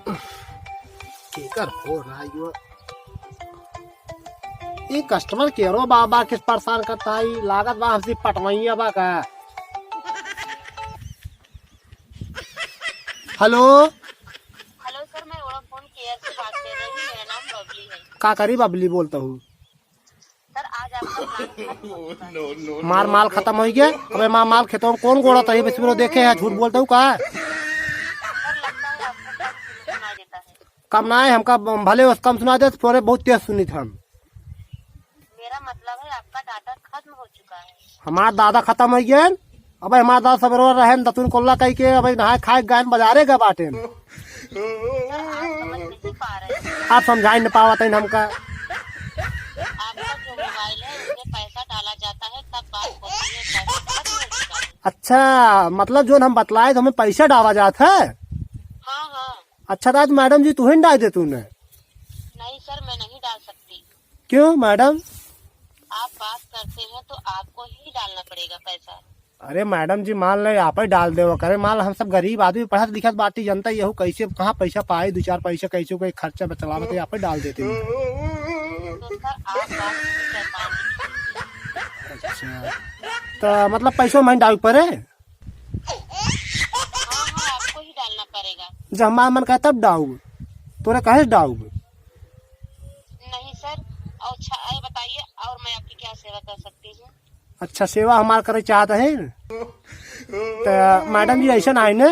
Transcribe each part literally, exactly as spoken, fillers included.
केकर फोन आई हो? ई कस्टमर केयरो बा, बा किस परेशान करता है, लागत बा हमसे पटवइया बा का। हेलो। हेलो सर, मैं वोडाफोन केयर से बात कर रही हूँ। मेरा नाम बबली है। का करी बबली बोलता हूँ? सर, आज आपका प्लान खत्म हो चुका है। मार माल खत्म होइ गया। अबे मार माल खेतों में कौन गोड़ा था? ये बस देखे है, झूठ बोलता हूँ का? सर, लगता है आपको कम सुनाई देता है। कम ना है हमका, भले उस कम सुना दे, थोड़े बहुत तेज सुनी था हम। मेरा मतलब है आपका डाटा खत्म हो चुका है। हमार डाटा खत्म होइ गया। अबे हमार डाटा सब रो रहे हैं, दतुन कोल्ला कही के, अबे नहाए खाए गायन बजारे का बाटे। सर, आप समझ नहीं पा रहे हैं। आप समझाई न पावत हैं हमका। आपका जो मोबाइल है, उसमें पैसा डाला जाता है, तब बात होती है, पैसा खत्म हो चुका है। अच्छा, मतलब जो हम बतलाए तो हमें पैसा डाला जाता है? हाँ, हाँ। अच्छा, तो आज मैडम जी तू ही डाल दे तूने। नहीं सर, मैं नहीं डाल सकती। क्यों मैडम? आप बात करते हैं तो आपको ही डालना पड़ेगा पैसा। अरे मैडम जी, मान ले आप ही डाल देवा करे, मान ले हम सब गरीब आदमी पढ़त लिखत बाटी, जनता यहू कैसे कहाँ पैसा पाए, दो चार पैसे कैसे कोई खर्चा चलावत है, आप ही डाल देते हैं। तो सर, आप बात नहीं कर पाएंगे। अच्छा, तो मतलब पैसों में डाल पड़े? हाँ, हाँ, आपको ही डालना पड़ेगा। जब हमारा मन कहे तब डाउब, तोरे कहे डाउब। नहीं सर, और अच्छा, ये बताइए, और मैं आपकी क्या सेवा कर सकती हूँ? अच्छा, सेवा हमार करे चाहत है। तो मैडम जी, ऐसा ना है ने,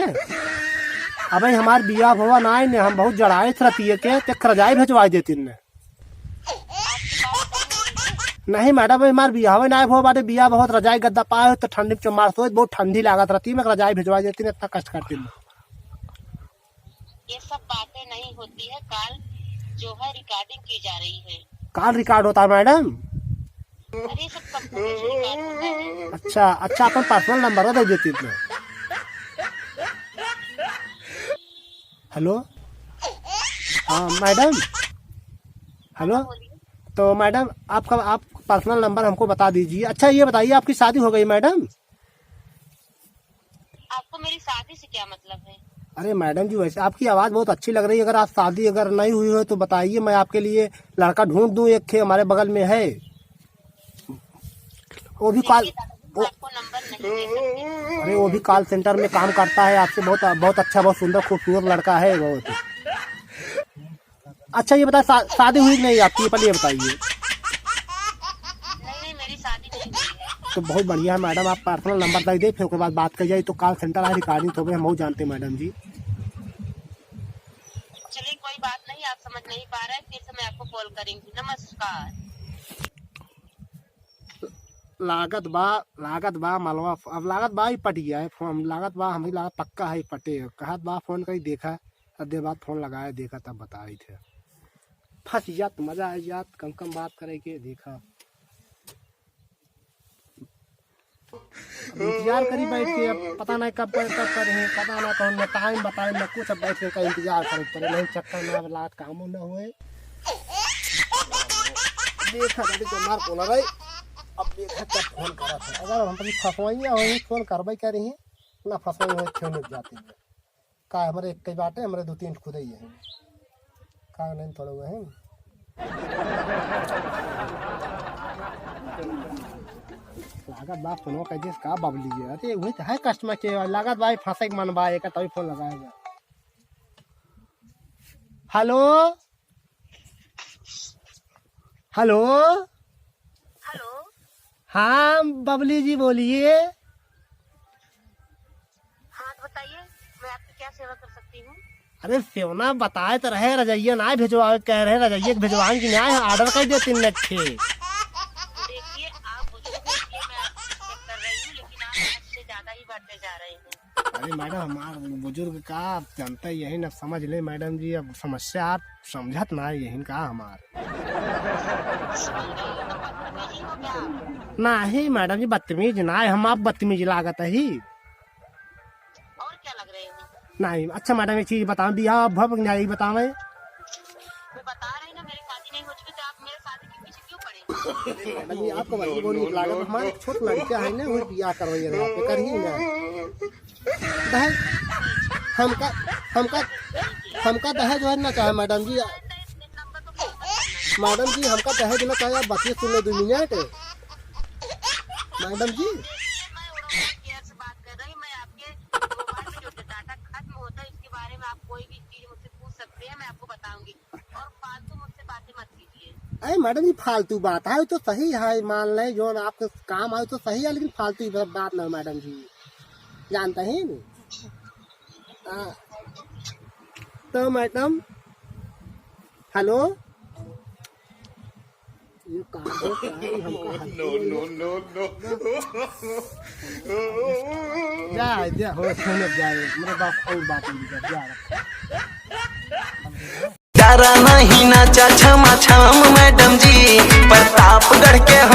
अबे हमार बियाह भवा ना है ने, हम बहुत जड़ाए रहती है के, ते रजाई भेजवा देती ने। नहीं मैडम, हमार बियाह ना है भवा, बाटे बियाह बहुत रजाई गद्दा पाए हो, तो ठंडी में चमार सोच, बहुत ठंडी लागत रहती है, मैं रजाई भेजवा देती ने, इतना कष्ट करती ने। ये सब बातें नहीं होती है, कॉल जो है रिकॉर्डिंग की जा रही है। कॉल रिकॉर्ड होता है मैडम? अरे, ये सब कंप्यूटर से रिकॉर्ड होता है। अच्छा, अच्छा, अपन पर्सनल नंबर दे देती इतना। हेलो, हाँ मैडम, हेलो। हाँ, बोलिए। तो मैडम, आपका, आप पर्सनल नंबर हमको बता दीजिए। अच्छा, ये बताइए, आपकी शादी हो गई मैडम? आपको मेरी शादी से क्या मतलब है? अरे मैडम जी, वैसे आपकी आवाज़ बहुत अच्छी लग रही है। अगर आप शादी अगर नहीं हुई हो तो बताइए, मैं आपके लिए लड़का ढूंढ दूं, एक खे हमारे बगल में है, वो भी कॉल, देखिए दादा जी, मैं वो आपको नंबर नहीं दे सकती। अरे, वो भी कॉल सेंटर में काम करता है, आपसे बहुत, बहुत अच्छा, बहुत सुंदर, खूबसूरत लड़का है बहुत। अच्छा, ये बताइए, शा-, शादी हुई कि नहीं आपकी, ये पहले ये बताइए। नहीं, नहीं, मेरी शादी नहीं हुई है। तो बहुत बढ़िया है मैडम, आप पर्सनल नंबर दे दे, फिर ओकर बाद बात कर जाए। तो कॉल सेंटर है, रिकॉर्डिंग तो हम बहुत जानते हैं मैडम जी। चलिए, कोई बात नहीं, आप समझ नहीं पा रहे, फिर से मैं आपको कॉल करूंगी। नमस्कार। लागत बा, लागत बा मलवा, अब लागत बा ही पट गया है फोन, लागत बा, हम ही लागत पक्का है पटे। कहत बा फोन करी, देखा, अब दे बाद फोन लगाए, देखा, तब बताई थे। फंस जात, मजा आ जात, कम कम बात करे के, देखा। अब इंतजार करी बैठ के, अब पता नहीं कब, कब करे हैं, पता ना कौन ना टाइम बताए, ना कुछ, अब बैठ के का इंतजार करे पड़े, नहीं चक्कर ना, अब लागत कामो ना होए। देखा, जल्दी तो मार बोला रही। अब देखा, कब फोन करा था। अगर हम कभी फंसवाइया हो, फोन करवाई करी हैं, ना फंसवाई हो, क्यों नहीं जाती है। का हमरे एक कई बाटे, हमरे दो तीन खुदे ही है। का नहीं थोड़े हुए हैं। लागत बा फोनो कह दिस का बबली है। अरे, वही तो है कस्टमर के, लागत बा फंसे के मन बा, एक तभी फोन लगाएगा। हेलो? हेलो? हेलो? हाँ, बबली जी बोलिए। हाँ, तो बताइए, मैं आपकी क्या सेवा कर सकती हूँ? अरे सेवना बताए तो रहे, रजइया ना भेजवावे कह रहे, रजइया के भेजवाएं कि ना, ऑर्डर कर देते नखे। देखिए, आप बुजुर्ग हैं, इसलिए मैं आपकी रिस्पेक्ट कर रही हूँ, लेकिन आप हद से ज्यादा ही बढ़ते जा रहे हैं। अरे मैडम, हमार बुजुर्ग का आप जानते ही यही ना, समझ ले मैडम जी, अब समस्या आप समझत ना यही का हमार। नहीं मैडम जी, बदतमीज ना है हम, आप बदतमीज लागत ही। और क्या लग रहे हैं? नहीं, अच्छा मैडम, एक चीज बताओ, बियाह भव नहीं बतावे। मैं बता रही ना, मेरी शादी नहीं हो चुकी, तो आप मेरे शादी के पीछे क्यों पड़े? मैडम जी, आपको बदतमीज बोलने की लागत, हमारे एक छोट लड़का है ना, वो बियाह करवाइए ना, आप करिए ना। दहेज हमका, हमका, हमका दहेज वहेज ना चाहे मैडम जी। मैडम जी, हमका दहेज ना चाहे, आप बतिया सुन ले दो मिनट। मैडम जी। मैं उड़ान केयर से बात कर रही, मैं आपके मोबाइल में जो डेटा खत्म होता है, इसके बारे में आप कोई भी चीज मुझसे पूछ सकते हैं, मैं आपको बताऊंगी। और फालतू मुझसे बातें मत कीजिए। अरे मैडम जी, फालतू बात है तो सही है, मान लें जो आपके काम आए तो सही है, लेकिन फालतू बात ना मैडम जी, जानते हैं नी? हाँ। तो मैडम, हेलो, ये कहाँ से, कहाँ से हमका हंसी आई? No, no, no। जा, जा, हो, सुन, जा, मेरे बाप और बात नहीं कर, जा। डरा नहीं नाचा छमा छम मैडम जी, प्रतापगढ़ के हम